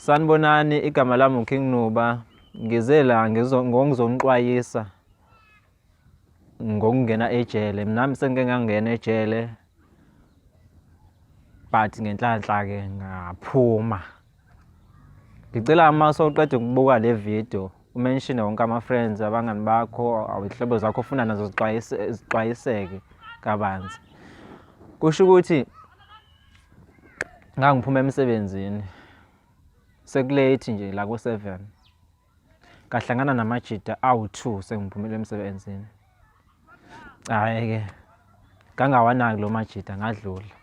Sanibonani, igama lami uKing Nuba. Ngize la ngizonixwayisa ngokungena ejele. Nami sengike ngangena ejele but ngenhlanhla-ke ngaphuma. Ngicela uma sewuqeda ukubuka le video umenshine wonke ama-friends, abangani bakho, izihlobo zakho ofuna nazo zixwayiseke kabanzi. Kusho ukuthi ngangiphuma emsebenzini sekulate nje la ko-7 ngahlangana namajita awu-2 sengiphumile emsebenzini. Hhayi-ke ngangawanaki lo majita ngadlula.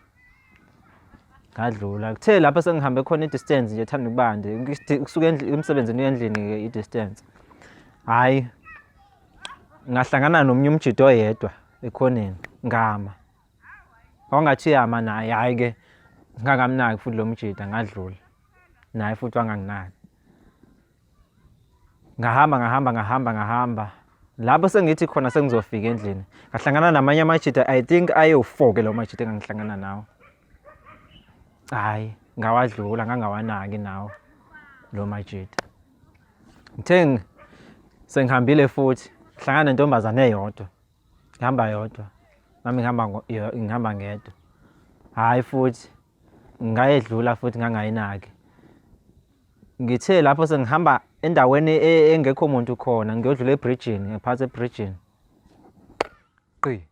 Ngadlula. Kuthe lapho sengihambe khona i-distance nje ethanda ukubande kusuka emsebenzini uya endlini-ke i-distance. Hhayi ngahlangana nomunye umjita oyedwa ekhoneni ngama. Wangathi uyama naye hhayi-ke ngangamnaki futhi lo mjita ngadlula. Naye futhi wanganginaki. Ngahamba ngahamba ngahamba ngahamba lapho sengithi khona sengizofika endlini ngahlangana namanye amajita I think ayewu-4 ke lawo majita engangihlangana nawo. Hhayi ngawadlula ngangawanaki nawo lo majita. Ngithe sengihambile futhi ngihlangana nentombazane eyodwa ngihamba yodwa nami ngihamba ngihamba ngedwa. Hhayi futhi ngayedlula futhi ngangayinaki. Ngithe lapho sengihamba endaweni engekho muntu khona ngiyodlula ebrijini ngiphathe ebrijini. Qi.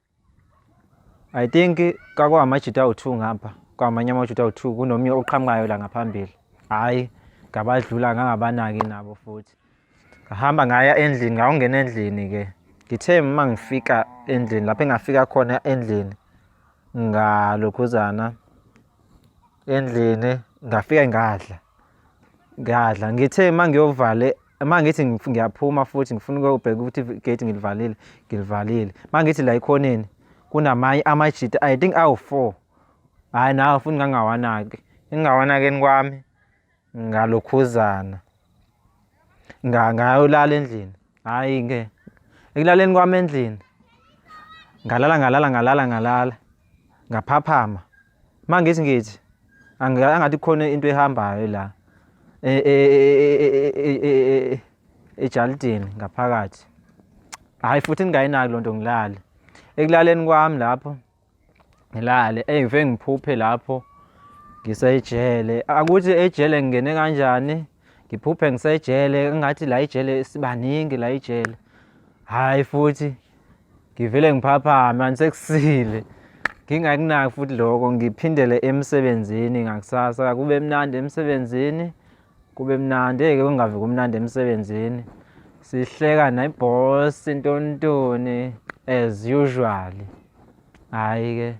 I think kwakuwamajita awu-2 ngapha, kwamanye amajita awu-2 kunomnye oqhamukayo la ngaphambili. Hhayi ngabadlula ngangabanaki nabo futhi. Ngahamba ngaya endlini ngawungena endlini-ke. Ngithe uma ngifika endlini lapho engafika khona endlini ngalokhuzana endlini ngafika ngadla. Ngadla ngithe uma ngiyovale uma ngithi ngiyaphuma futhi ngifuna ukuyobheka ukuthi igate ngilivalile ngilivalile. Uma ngithi la ekhoneni kunamanye amajita I think awu-4. Hhayi nawo futhi ngangawanaki. Engingawanakeni kwami ngalokhuzana ngayolala endlini. Hhayi-ke ekulaleni kwami endlini ngalala ngalala ngalala ngalala ngaphaphama. Uma ngithi ngithi angathi kukhona into ehambayo la ejalidini ngaphakathi. Hhayi futhi ngingayinaki loo nto ngilale. Ekulaleni kwami lapho ngilale, eyi ngifike ngiphuphe lapho ngisejele. Akuthi ejele ngingene kanjani, ngiphuphe ngisejele engathi la ejele sibaningi la ejele. Hhayi futhi ngivele ngiphaphame mani sekusile ngingakunaki futhi lokho ngiphindele emsebenzini ngakusasa kube mnandi emsebenzini kube mnandi eke kungave kumnandi emsebenzini sihleka neboss intontoni as usual hhayi ke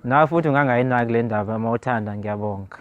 nawe futhi ungangayinaki le ndaba uma uthanda ngiyabonga.